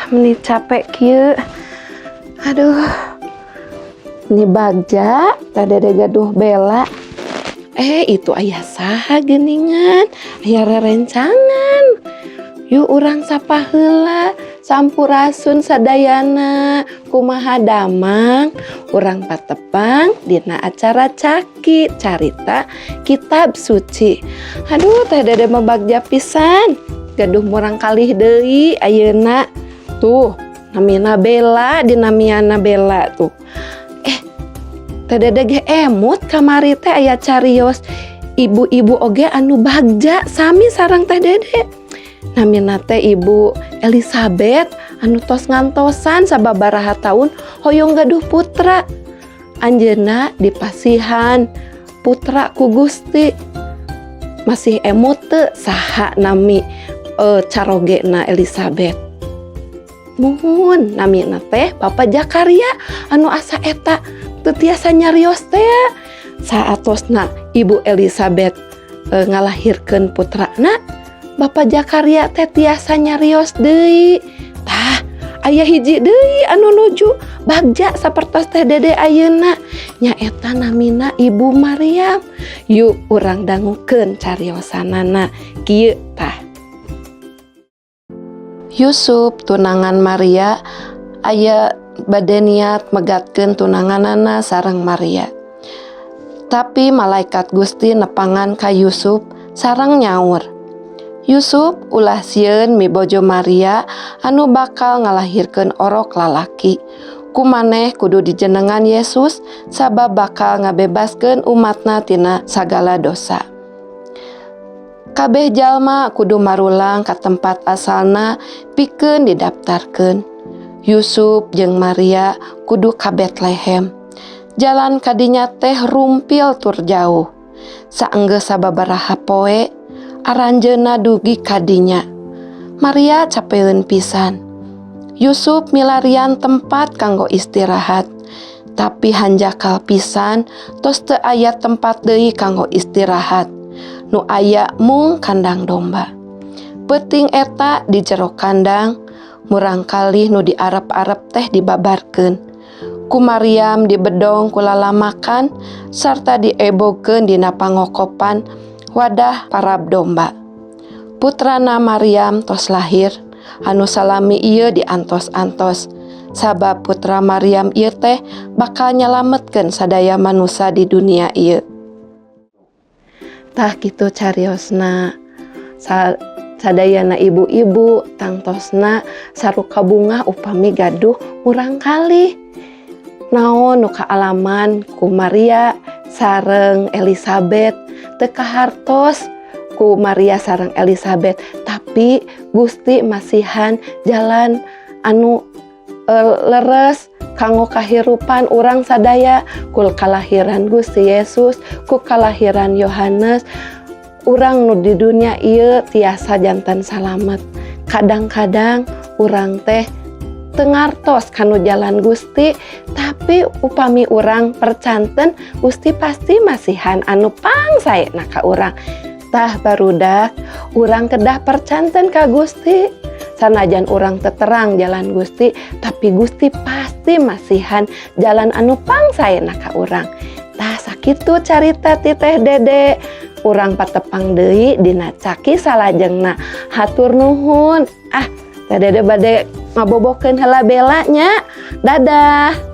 Meni capek kieu. Aduh. Ini bagja, Teh Dede gaduh Bella. Eh, itu aya saha geuningan? Aya rerencangan. Yuk, urang sapa heula. Sampurasun sadayana. Kumaha damang? Urang patepang dina acara Caki, Carita Kitab Suci. Aduh, Teh Dede mah bagja pisan. Gaduh murang kalih deui ayeuna. Tuh, namina Bella, dinamiana Bella tuh. Eh, Teh Dede ge emut kamari teh aya carios ibu-ibu oge anu bagja sami sareng Teh Dede. Namina teh Ibu Elizabeth anu tos ngantosan sababaraha taun hoyong gaduh putra. Anjeunna dipasihan putra ku Gusti. Masih emut teu saha nami carogena Elizabeth? Muhun, namina teh Bapak Jakaria anu asa eta teu tiasa nyarios teh. Saatosna Ibu Elizabeth ngalahirkeun putrana, Bapak Jakaria teh tiasa nyarios deui. Tah, aya hiji deui anu nuju bagja sapertos Teh Dede ayeuna, nyaeta namina Ibu Maryam. Yuk, urang dangukeun cariosanana kieu tah. Yusuf, tunangan Maria, aya bade niat megatkeun tunanganana sareng Maria. Tapi malaikat Gusti nepangan ka Yusuf sareng nyaur, "Yusuf, ulah sieun mibojo Maria anu bakal ngalahirkeun orok lalaki. Ku maneh kudu dijenengan Yesus, sabab bakal ngabebaskeun umatna tina sagala dosa." Kabeh jalma kudu marulang ka tempat asalna pikeun didaftarkeun. Yusuf jeung Maria kudu ka Betlehem. Jalan kadinya teh rumpil tur jauh. Saenggeus sababaraha poe, aranjeunna dugi kadinya. Maria capeun pisan. Yusuf milarian tempat kanggo istirahat. Tapi hanjakal pisan, tos teu aya tempat deui kanggo istirahat. Nu aya mung kandang domba. Peuting eta di jero kandang, murangkalih nu diarep-arep teh dibabarkeun. Ku Maryam dibedong ku lalamakan sarta diebogeun dina pangokopan wadah parab domba. Putrana Maryam tos lahir, anu salami ieu diantos-antos. Sabab putra Maryam ieu teh bakal nyalametkeun sadaya manusa di dunia ieu. Tah, kitu cariosna. Sadayana ibu-ibu tangtosna saruka bungah upami gaduh murangkalih. Naon nu kaalaman ku Maria sareng Elizabeth? Teu kahartos ku Maria sareng Elizabeth, tapi Gusti masihan jalan anu leres kanggo kahirupan urang sadaya ku kalahiran Gusti Yesus, ku kalahiran Yohanes. Urang nu di dunia ieu tiasa janten salamet. Kadang-kadang urang teh teu ngartos kanu jalan Gusti, tapi upami urang percanten, Gusti pasti masihan anu pangsaena ka urang. Tah, barudak, urang kedah percanten ka Gusti. Sanajan urang teu terang jalan Gusti, tapi Gusti pasti masihan jalan anu pangsaena ka urang. Tah, sakitu carita ti Teh Dede. Urang patepang deui dina Caki salajengna. Hatur nuhun. Ah, Teh Dede bade ngabobokeun heula Bella nya. Dadah.